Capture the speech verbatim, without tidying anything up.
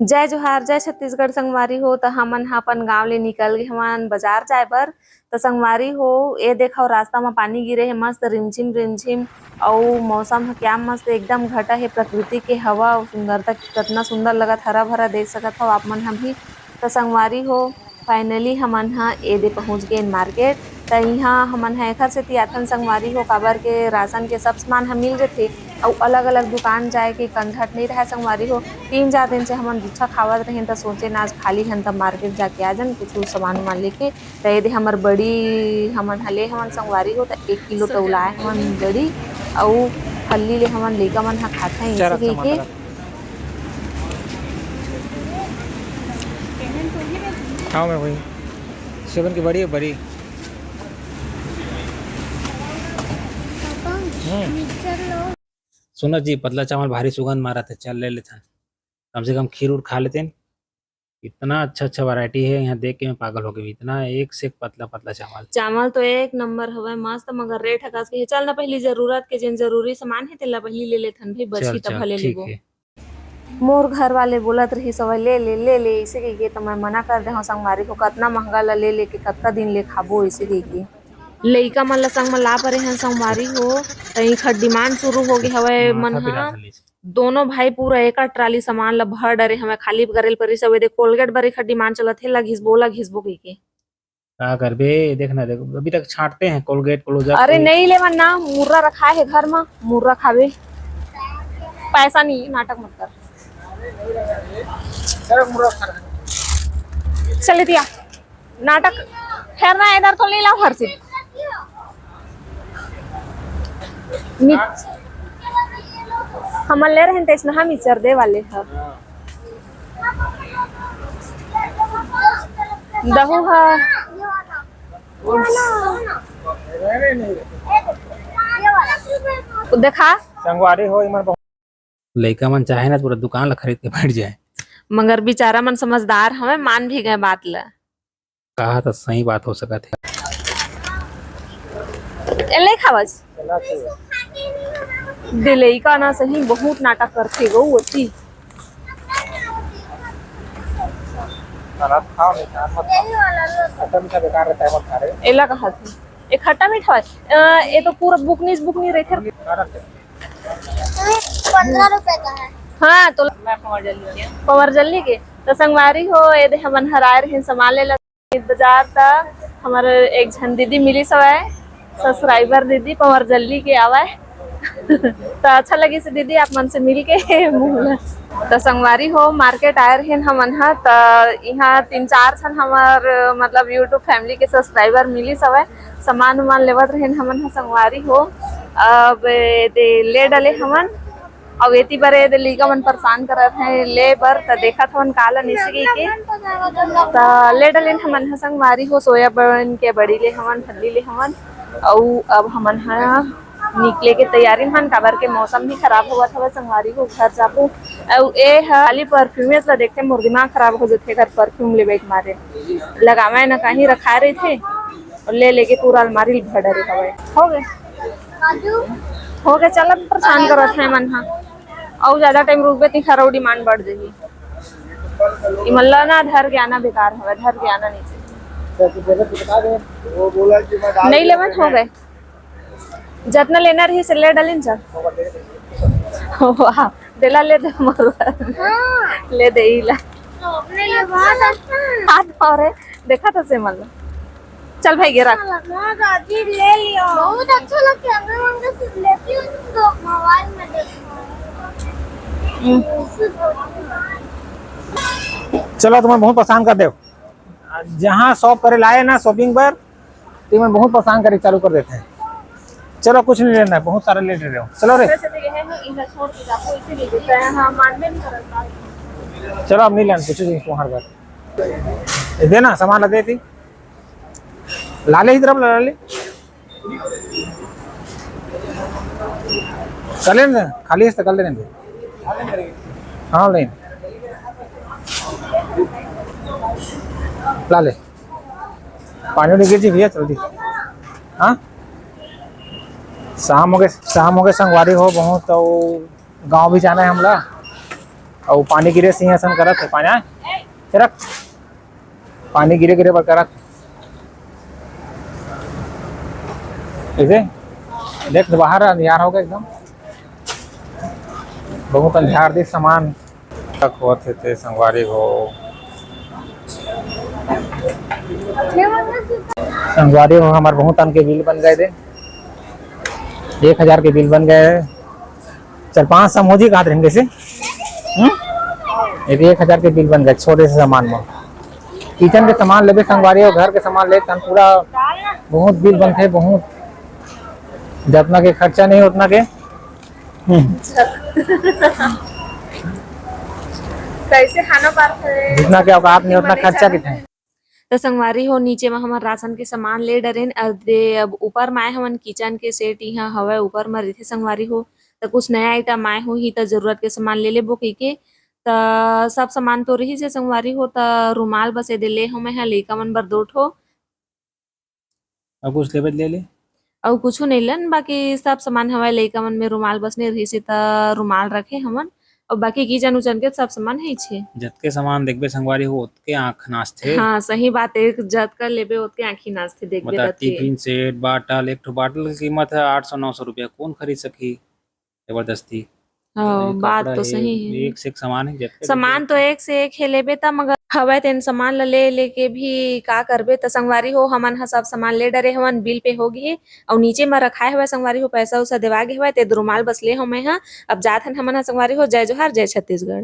जय जोहार, जय छत्तीसगढ़ संगवारी हो। त हमन ह अपन गांव ले निकल गे हवन बाजार जाए बर। त संगवारी हो, ए देखव, रास्ता म पानी गिरे हे मस्त रिमझिम रिमझिम, अउ मौसम ह क्या मस्त, एकदम घटा हे। प्रकृति के हवा अउ सुंदरता कतना सुंदर लगत, हरा भरा देख सकत हव आप मन ह भी। त संगवारी हो, finally हमन ह ए दे पहुंच गेन market। त इहां हमन ह एखर सेती आथन संगवारी हो, काबर के राशन के सब सामान ह मिल जथे, अउ अलग-अलग दुकान जाए के कंझट नइ रहय संगवारी हो। तीन चार दिन से हमन गुच्छा खावत रहेन, त सोचेन आज खाली हन, त market जाके आ जान कुछ सामान उमान लेके। त ए दे हमर बड़ी हमन ह ले हवन संगवारी हो, त एक किलो तउलाए हवन बड़ी, अउ फल्ली ले हवन, लइका मन ह खाथे, अइसे कहिके। खाओ मैं वही। सेवन की बड़ी है, बड़ी। हम्म। सुनो जी, पतला चावल भारी सुगंध मारत हे, चल ले लेथन। कम से कम खीर उर खा लेतेन। इतना अच्छा अच्छा variety है यहाँ, देख के मैं पागल हो गई। इतना एक से एक पतला पतला चावल। चावल तो एक नंबर हवय, मस्त, मगर rate ह कस के हे। चल ना, पहली जरूरत के जेन जरूरी सामान हे, तेला पहली ले लेथन भाई, बचही तब भले लेबो। मोर घर वाले बोलत रहिस हवय, "ले ले, ले ले," अइसे कहिके, त मैं मना कर दे हंव संगवारी हो, कतना महंगा ला ले लेके कतका दिन ले खाबो, अइसे कहिके। लइका मन ला संग म ला परे हन संगवारी हो, त इखर demand शुरू हो गे हवय। मन ह दोनों भाई पूरा एका ट्राली सामान ला भर डरे हवय, खाली करे ल परिस हवय। दे Colgate बर इखर demand चलत हे, ला घिसबो, ला घिसबो कहिके। का करबे, देख ना, देख, अभी तक छांटते हैं Colgate, Close-Up। अरे नहीं लेवन ना, मुर्रा रखा है घर में, मुर्रा खाबे। पैसा नहीं है, नाटक मत कर। चले दिया नाटक, फेर ना इधर तो नहीं लाओ हर चीज। मिच-, हमन ले रहे तेसना, हम मिचर दे वाले ह। दहू ह। देखा। संगवारी हो, इमन बहुत लइका मन चाहे ना, पूरा दुकान ला खरीद के बैठ जाए। मगर बेचारा मन समझदार हवे, मान भी गए बात ला। कहा त सही बात हो सकत हे। ए, ले खावस। दे लइका ना सही बहुत नाटक करथे गो ओती। खाना खाओ नहीं, खाना मत खाओ। खट्टा मीठा बेकार रहता है, मत खा रहे। एला कहा थे। ए खट्टा मीठा है। अ, ये तो पूरा बुकनीस बुकनी रहथे। पंद्रह रुपए का है। हाँ, तो मैं पंवर जल्दी के। पंवर जल्दी के। तो संगवारी हो, ये दे हमन हराए रहे सामान ले ला बाजार, त हमर एक झन दीदी मिलिस हवय, subscriber दीदी, पंवर जल्दी के आवय। त अच्छा लगिस दीदी, आप मन से मिलके। मुंह ला। त संगवारी हो, market आए रहेन हमन ह, त इहाँ तीन चार झन हमर, मतलब, YouTube family के subscriber मिलिस हवय, सामान उमान लेवत रहेन हमन ह संगवारी हो। अब दे ले डले हमन, अउ एती बर ए दे लइका मन परेशान करत हे ले बर, त देखत हवन काला निसगी के। त ले डलेन हमन ह संगवारी हो, सोयाबीन के बड़ी ले हवन, फल्ली ले हवन, अउ अब हमन ह निकले के तैयारी म हन, काबर के मौसम भी खराब होवत हवय संगवारी हो, घर जाबो। अउ ए ह खाली perfume ला देखथे, मोर दिमाग खराब हो जथे, एकर perfume लेबे के मारे लगावे न कहीं रखाए रहिथे, अउ ले लेके पूरा अलमारी ल भर डरे हवय। हो गे। हो गे, चल, अब परेशान करत हे मन ह। अउ ज्यादा time रुकबे, तिखर अउ demand बढ़ जाही। इमन ल ना धर के आना बेकार हवय, धर के आना नहीं चाहिए। नहीं लेवन, हो गए। जतना लेना रही से ले डालिन चल। वाह, देला ले दे मोर। हाँ। ले दे इला। तो अपने लिए बहुत अच्छा है। हाथ और है, देखा तो से मन लो। चल भाई, गे रख। हाँ, दादी ले लियो। बहुत अच्छा लगता है, मैं उनके सिर्फ लेती हूँ, तो मोबाइल में देखती हूँ। हम्म। चलो, तुम्हें बहुत पसंद कर दे। जहाँ shop करे लाए ना shopping बर, ते मन बहुत परेशान करे चालू कर देते हैं। चलो, कुछ नहीं लेना है, बहुत सारा ले ले रहे हो। चलो रे। वैसे तो ये है, इधर छोड़ के जाओ, इसीलिए देता है। हाँ, मान में नहीं करता। चलो, अब नहीं लेना, कुछ नहीं तुम्हारे घर। ये देना, सामान ला दे थी। लाले ही तरफ ला ले। कर लेने दे, खाली है तो कर लेने दे। हाँ, ले। ला ले। पानी उनी गिर जी भैया, जल्दी। हाँ? शाम हो गए, शाम हो गए, संगवारी हो बहुत, तो गाँव भी जाना है हमला। अउ पानी गिरे सिंहासन करत हे, पानी आए, चरक, पानी गिरे गिरे बर करत हे। कइसे? देख, बाहर अंधियार हो गे एकदम, बहुत अंधियार दिस समान। तक होत हे ते संगवारी हो। संगवारी हो, हमर बहुत अन के बिल बन गे दे, एक हजार के बिल बन गे। चार पाँच समोजी कहत रहेन कइसे? हम्म? ये तो एक हजार के बिल बन गे छोटे से सामान में। किचन के सामान लेबे संगवारी हो, घर के सामान लेबे तहन पूरा बहुत बिल बनथे, बहुत, जतना के खर्चा नहीं उतना के। हम्म। कइसे खाना पार करे? जितना के औकात नहीं उतना खर्चा किथे। त संगवारी हो, नीचे म हमन राशन के सामान ले डरेन, अउ दे अब ऊपर म आए हमन, किचन के सेट इहाँ हवय, ऊपर म रहिथे संगवारी हो। त कुछ नया आइटम आए होही त जरूरत के सामान ले लेबो कहिके। त सब सामान तो रहिस हे संगवारी हो, त रुमाल बस ए दे ले हवं मैं ह लइका मन बर दो ठो। अउ कुछ लेबे त ले ले। अउ कुछु नइ लेन, बाकी सब सामान हवय, लइका मन में रुमाल बस नइ रहिस हे, त रुमाल रखे हमन। अउ बाकी किचन उचन के सब सामान हे छे। जतके सामान देखबे संगवारी हो, ओतके आँख नाचथे। हाँ, सही बात हे, जतका लेबे ओतके आँखी नाचथे, देखबे बता, ततके। टिफिन सेट, बाटल, एक ठो बाटल के कीमत हे आठ सौ नौ सौ रुपया, कौन खरीद सकही? जबरदस्ती। हाँ, ये बात कपड़ा तो हे, सही हे। एक से एक सामान हे, जतके सामान देखबे तो एक से एक हे लेबे त, मगर हवय तेन सामान ल ले लेके भी का करबे? त संगवारी हो, हमन ह सब सामान ले डरे हवन, बिल पे हो गे हे, अउ नीचे म रखाए हवय संगवारी हो, पैसा उसा देवा गे हवय, ते रुमाल बस ले हवं मैं ह। अब जात हन हमन ह संगवारी हो, जय जोहार, जय छत्तीसगढ़।